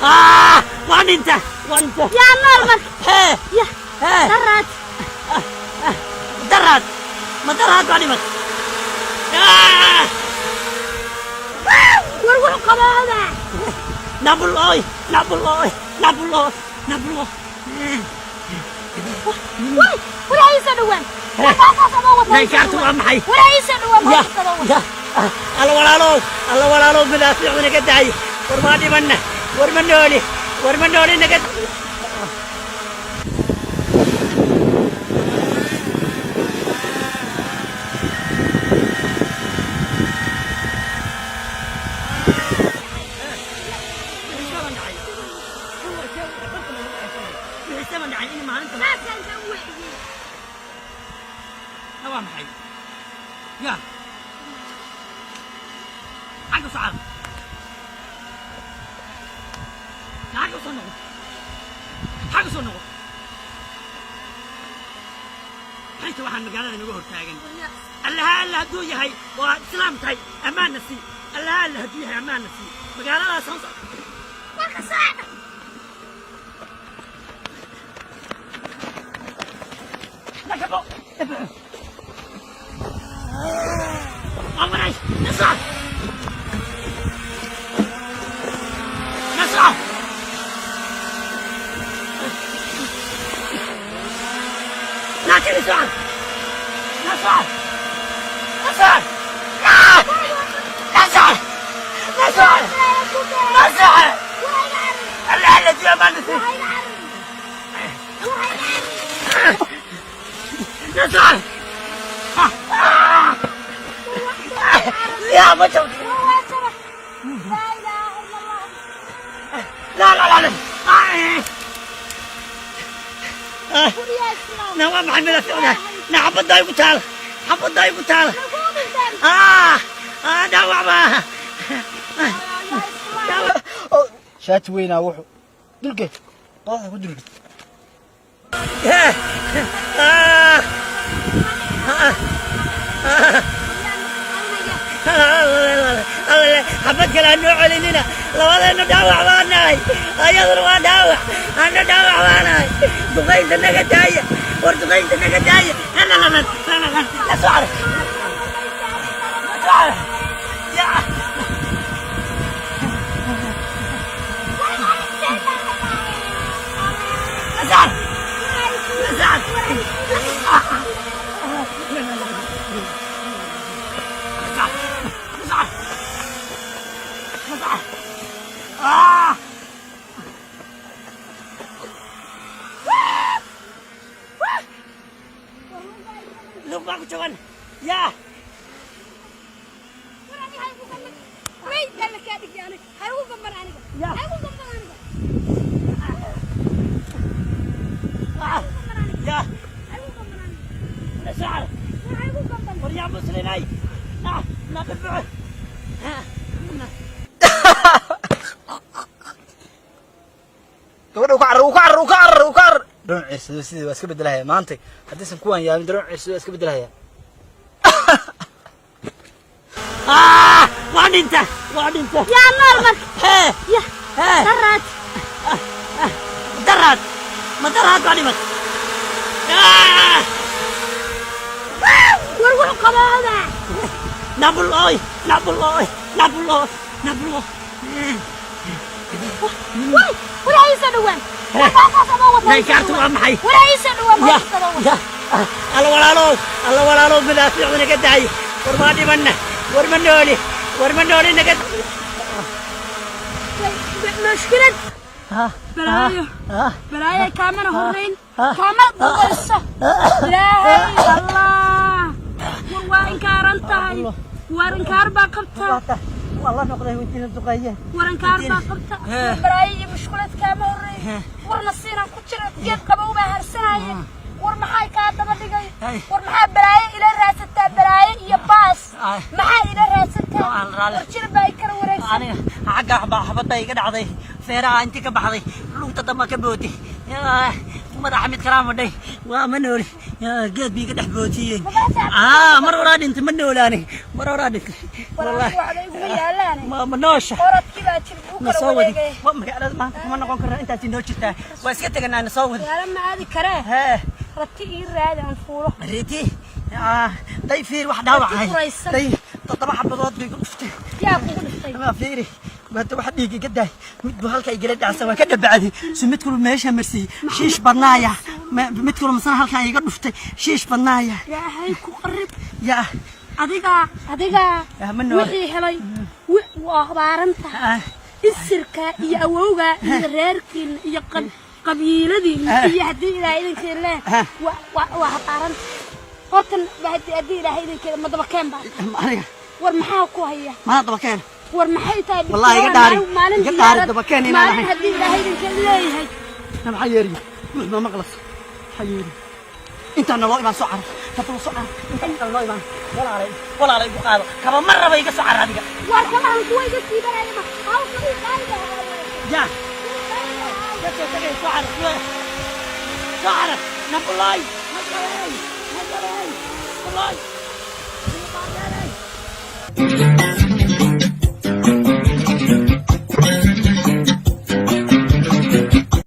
Ah, waa dhinta, waa dhinta. Yaa nool marka? Hee. Ya. Hee. Daraad. Daraad, ma daraad baa dhimat? Ah! War wuxuu qaboodaa. Nabuloy, nabuloy, nabuloy, nabuloy. Way, war ha ii soo dhawaan. Warkaas adoo wata. Naykaartu waa maxay? War ha ii soo dhawaan. Ya ya, alla walaalow, alla walaalow, madaafiicdu naga daay. War maa dhimanna? War ma nooli? War ma nooli? Naga. Saasaan ka waciyey. Waa maxay? Ya xagga socda, xagga soo noqo, xagga soo noqo. Maxay tahay waxaan magaalada naga hortaagan? Allaha, alla hadduu yahay oo aad islaam tahay, ammaanna sii. Allaha, alla hadduu yahay, ammaanna sii. Magaaladaas hoos. Warka saacda. Nakabo. Amanay, nasra, nasra, لكن نسرع، نسرع، نسرع، نسرع، نسرع، نسرع. الله الذي أمانتي. نسرع يا ما شفت. لا اله الا الله. لا لا لا لا. Guryaa islaam. Na waa maxay madaafiicda? Na xabadda igu taal, xabadda igu taal. Nagu dhinteen. Ah ah, dhaawac baa. Yaa islaam. Shaati weynaa wuxuu dulke qodaxda ku dulke. Ah ah. Xabad kale aan noo celinina. Labadeenna dhaawac baa nahay, ayaduna waa dhaawac, anna dhaawac baa nahay. Duqaynta naga daaya, war duqaynta naga daaya. La la la la la la la, soo carar, la soo carar. Ya la soo carar, la soo carar, la soo carar, la soo carar. Ah! Lug baa ku jaban yaa. War ani ha igu gamban. Way dalla kaa dhigi aniga. Ha igu gamban aniga. Ya. Ha igu gamban aniga. Ah! Ya. Ha igu gamban aniga. La soo carar. War ha igu gamban. War yaa muslinay, ah, na dhibco. Gabadha uu ka carar, uu ka carar, uu ka carar, uu ka carar. Daroon ciirsado sidii waa iska bedelahaya maanta haddaysan kuwaan yaabin. Daroon ciirsado waa iska bedelahaya. Ah, waa dhinta, waa dhinta. Yaa nool marka? Hee. Ya. Hee. Daraad. Daraad, ma daraad baa dhimat? Ah! War wuxuu qaboodaa. Nabuloy, nabuloy, nabuloy, nabuloy. Way, war ha ii soo dhawaan. Warkaas adoo wata. Naykaartu waa maxay? War ha ii soo dhawaan. Ya ya, alla walaalow, alla walaalow, madaafiicdu naga daay. War maa dhimanna? War ma nooli? War ma nooli? Naga. Mushkilad balaayo, balaayo kaamana horreyn, kaamana dambayso. Ilaahay allah, war waa inkaaran tahay, war inkaar baa qabta. Waa la noqday intiina duqeeyeen. War inkaar baa qabta. War balaayo iyo mushkulad kaama horreyn. War nasiinaan ku jira, geed qabow baa harsanaya. War maxay kaa daba dhigay? War maxaa balaayo ila raadsataa? Balaayo iyo baas maxaa ila raadsataa? War jir baa i kala wareegsan. Aniga xagga baa xabadda iga dhacday, feeraha intii ka baxday, lugta damba ka bootay, madaxa mid kalaa madhay. Waa ma nooli? Yaa geed bii iga dhex bootiyey. Mabaasha. Aa, mar horaa dhintay, ma noolaani, mar horaa dhintay. Walaal, waxba iguma yaalaane. Ma noosha? Orodkii baa jir buu Na kala soo wadi. wareegay. Wa magaalada maanta kuma noqon karna, intaas inoo jirtaa, waa iska teganaa, na soo wadi. Magaalo ma aadi karee. Hee. Rati ii raadi aan fuulo. Riti. Ah, day fiir, wax dhaawac ahay. Rati furaysan. Day 7 xabadood bay igu dhuftay. Yaa kugu dhiftay? Ma fiiri, hadda waxa dhiig iga daay, mid buu halka igala dhacsan, waa ka dhabacday si mid kulu meesha marsiiyey, shiish badnaaya. Mid kulu masana halkan iga dhuftay, shiish badnaaya. Ilaahay ku qarib. Yaa. Adigaa, adigaa. Ah, ma nool. Wixii helay waa habaaran tahay. Ah. Isirka iyo awowga iyo reerkiina iyo qabiiladiina Ah. iyo haddii Ilaahay idinkeeda leh Ah. waa habaaran horta. Haddii Ilaahay idinkeeda ma dabakeen baa? Aniga. War maxaa ku haya? Mana dabakeen. War maxay tahay? Wallahi iga dhaari. Maalin Iga dhaari diyaarad- dabakeen inaan maalin ahayn. Haddii Ilaahay idinkeeda leeyahay. Na maxaa yeeriyo? Wux ma maqlas, maxaa yeeriyo? Intaan naloo imaan, soo carar, tafalo, soo carar, intaan naloo imaan. Walaalay, walaalay, igu qaado kaba, mar raba, iga soo carar adiga. War kabahan kuwa iga siibanaya ma hawsha uu qaaliga ahaa. Yaa ka soo tagay, soo carar, soo carar. Nabulaay, nabulaay, nabulaay, nabulaay.